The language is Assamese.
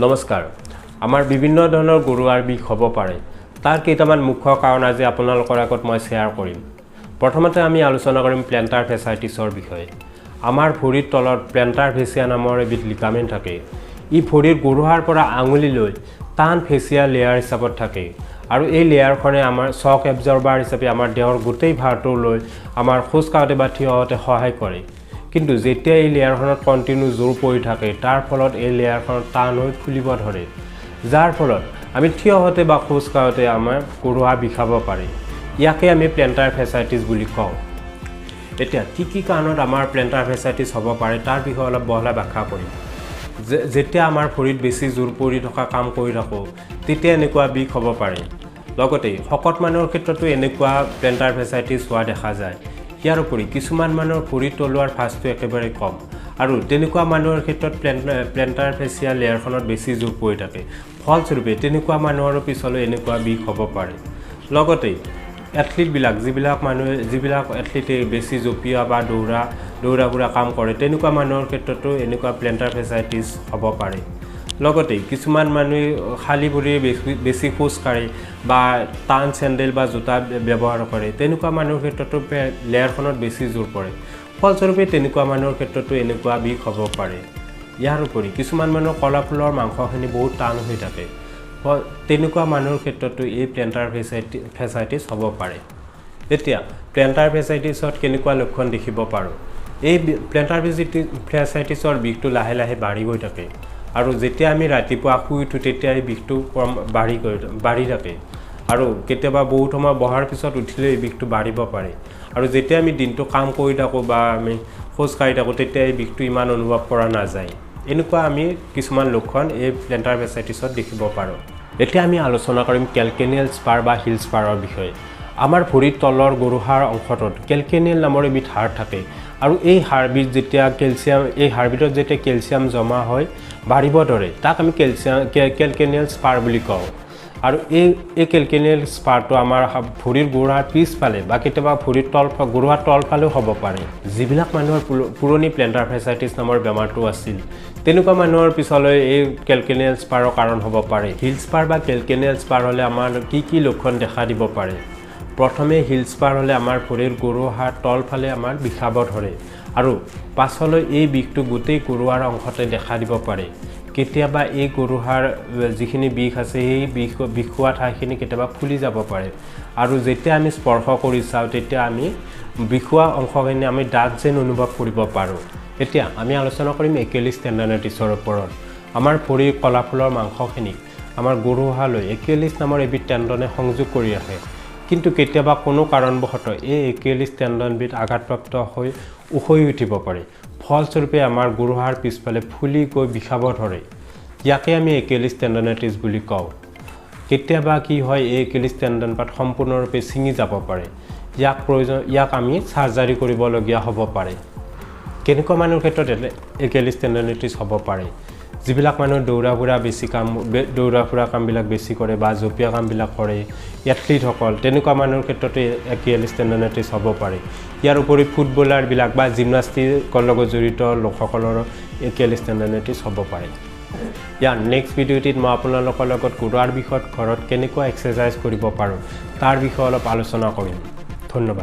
নমস্কাৰ। আমাৰ বিভিন্ন ধৰণৰ গৰুৱাৰ বিষ হ'ব পাৰে, তাৰ কেইটামান মুখ্য কাৰণ আজি আপোনালোকৰ আগত মই শ্বেয়াৰ কৰিম। প্ৰথমতে আমি আলোচনা কৰিম প্লেণ্টাৰ ফেচাইটিছৰ বিষয়ে। আমাৰ ভৰিৰ তলত প্লেণ্টাৰ ফেচিয়া নামৰ এবিধ লিগামেণ্ট থাকে। ই ভৰিৰ গোৰোহাৰ পৰা আঙুলিলৈ টান ফেচিয়া লেয়াৰ হিচাপত থাকে আৰু এই লেয়াৰখনে আমাৰ শ্বক এবজৰ্বাৰ হিচাপে আমাৰ দেহৰ গোটেই ভাৰটো লৈ আমাৰ খোজ কাঢ়োঁতে বা থিয় হওঁতে সহায় কৰে। কিন্তু যেতিয়া এই লেয়াৰখনত কণ্টিনিউ জোৰ পৰি থাকে, তাৰ ফলত এই লেয়াৰখনত টান হৈ ফুলিব ধৰে, যাৰ ফলত আমি থিয় হওঁতে বা খোজ কাঢ়োঁতে আমাৰ গোৰোহা বিষাব পাৰে। ইয়াকে আমি প্লেণ্টাৰ ফেচাইটিছ বুলি কওঁ। এতিয়া কি কি কাৰণত আমাৰ প্লেণ্টাৰ ফেচাইটিছ হ'ব পাৰে তাৰ বিষয়ে অলপ বহলাই ব্যাখ্যা কৰিম। যেতিয়া আমাৰ ভৰিত বেছি জোৰ পৰি থকা কাম কৰি থাকোঁ, তেতিয়া এনেকুৱা বিষ হ'ব পাৰে। লগতে শকত মানুহৰ ক্ষেত্ৰতো এনেকুৱা প্লেণ্টাৰ ফেচাইটিছ হোৱা দেখা যায়। ইয়াৰ উপৰি কিছুমান মানুহৰ ভৰিৰ তলুৱাৰ ভাঁজটো একেবাৰে কম আৰু তেনেকুৱা মানুহৰ ক্ষেত্ৰত প্লেণ্টাৰ ফেচিয়া লেয়াৰখনত বেছি জোৰ পৰি থাকে। ফলস্বৰূপে তেনেকুৱা মানুহৰো পিছলৈ এনেকুৱা বিষ হ'ব পাৰে। লগতে এথলিটবিলাক, যিবিলাক এথলিটে বেছি জঁপিওৱা বা দৌৰা ঘূৰা কাম কৰে, তেনেকুৱা মানুহৰ ক্ষেত্ৰতো এনেকুৱা প্লেণ্টাৰ ফেচাইটিছ হ'ব পাৰে। লগতে কিছুমান মানুহে খালী ভৰিৰে বেছি খোজ কাঢ়ে বা টান চেণ্ডেল বা জোতা ব্যৱহাৰ কৰে, তেনেকুৱা মানুহৰ ক্ষেত্ৰতো লেয়াৰখনত বেছি জোৰ পৰে। ফলস্বৰূপে তেনেকুৱা মানুহৰ ক্ষেত্ৰতো এনেকুৱা বিষ হ'ব পাৰে। ইয়াৰ উপৰি কিছুমান মানুহৰ কলাফুলৰ মাংসখিনি বহুত টান হৈ থাকে, তেনেকুৱা মানুহৰ ক্ষেত্ৰতো এই প্লেণ্টাৰ ফেচাইটিছ হ'ব পাৰে। এতিয়া প্লেণ্টাৰ ফেচাইটিছত কেনেকুৱা লক্ষণ দেখিব পাৰোঁ? এই প্লেণ্টাৰ ফেচাইটিছৰ বিষটো লাহে লাহে বাঢ়ি গৈ থাকে আৰু যেতিয়া আমি ৰাতিপুৱা শুই উঠোঁ তেতিয়া এই বিষটো কম বাঢ়ি থাকে আৰু কেতিয়াবা বহুত সময় বহাৰ পিছত উঠিলে এই বিষটো বাঢ়িব পাৰে। আৰু যেতিয়া আমি দিনটো কাম কৰি থাকোঁ বা আমি খোজ কাঢ়ি থাকোঁ, তেতিয়া এই বিষটো ইমান অনুভৱ কৰা নাযায়। এনেকুৱা আমি কিছুমান লক্ষণ এই প্লেণ্টাৰ ফেচাইটিছত দেখিব পাৰোঁ। এতিয়া আমি আলোচনা কৰিম কেলকেনিয়েল স্পাৰ বা হিল স্পাৰৰ বিষয়ে। আমাৰ ভৰিৰ তলৰ গোৰোহাৰ অংশটোত কেলকেনিয়েল নামৰ এবিধ হাড় থাকে আৰু এই হাড়বিধ যেতিয়া কেলছিয়াম এই হাড়বিধত যেতিয়া কেলছিয়াম জমা হৈ বাঢ়িব ধৰে, তাক আমি কেলকেনিয়েল স্পাৰ বুলি কওঁ। আৰু এই কেলকেনিয়েল স্পাৰটো আমাৰ ভৰিৰ গোৰোহাৰ পিছফালে বা কেতিয়াবা ভৰিৰ গোৰোহাৰ তলফালেও হ'ব পাৰে। যিবিলাক মানুহৰ পুৰণি প্লেণ্টাৰ ফেচাইটিছ নামৰ বেমাৰটো আছিল, তেনেকুৱা মানুহৰ পিছলৈ এই কেলকেনিয়েল স্পাৰৰ কাৰণ হ'ব পাৰে। হিল স্পাৰ বা কেলকেনিয়েল স্পাৰ হ'লে আমাৰ কি কি লক্ষণ দেখা দিব পাৰে? প্ৰথমে হিল স্পাৰ হ'লে আমাৰ ভৰিৰ গোৰোহাৰ তলফালে আমাৰ বিষাব ধৰে আৰু পাছলৈ এই বিষটো গোটেই গোৰোহাৰ অংশতে দেখা দিব পাৰে। কেতিয়াবা এই গোৰোহাৰ যিখিনি বিষ আছে, সেই বিষোৱা ঠাইখিনি কেতিয়াবা ফুলি যাব পাৰে আৰু যেতিয়া আমি স্পৰ্শ কৰি চাওঁ তেতিয়া আমি বিষোৱা অংশখিনি আমি ডাঠ যেন অনুভৱ কৰিব পাৰোঁ। এতিয়া আমি আলোচনা কৰিম একিলিছ টেণ্ডানাইটিছৰ ওপৰত। আমাৰ ভৰিৰ কলাফুলৰ মাংসখিনিক আমাৰ গোৰোহালৈ একিলিছ নামৰ এবিধ টেণ্ডনে সংযোগ কৰি ৰাখে। কিন্তু কেতিয়াবা কোনো কাৰণবশতঃ এই একিলিছ টেণ্ডনবিধ আঘাতপ্ৰাপ্ত হৈ উখহি উঠিব পাৰে। ফলস্বৰূপে আমাৰ গোৰোহাৰ পিছফালে ফুলি গৈ বিষাব ধৰে। ইয়াকে আমি একিলিছ টেণ্ডনাইটিছ বুলি কওঁ। কেতিয়াবা কি হয়, এই একিলিছ টেণ্ডনপাত সম্পূৰ্ণৰূপে ছিঙি যাব পাৰে। ইয়াক আমি চাৰ্জাৰী কৰিবলগীয়া হ'ব পাৰে। কেনেকুৱা মানুহৰ ক্ষেত্ৰত একিলিছ টেণ্ডনাইটিছ হ'ব পাৰে? যিবিলাক মানুহ দৌৰা ফুৰা কামবিলাক বেছি কৰে বা জঁপিয়া কামবিলাক কৰে, এথলিটসকল, তেনেকুৱা মানুহৰ ক্ষেত্ৰতে একিলিছ টেণ্ডনাইটিছ হ'ব পাৰে। ইয়াৰ উপৰি ফুটবলাৰবিলাক বা জিমনাষ্টিকৰ লগত জড়িত লোকসকলৰো একিলিছ টেণ্ডনাইটিছ হ'ব পাৰে। ইয়াৰ নেক্সট ভিডিঅ'টিত মই আপোনালোকৰ লগত গোৰোহাৰ বিষয়ত ঘৰত কেনেকুৱা এক্সাৰচাইজ কৰিব পাৰোঁ তাৰ বিষয়ে অলপ আলোচনা কৰিম। ধন্যবাদ।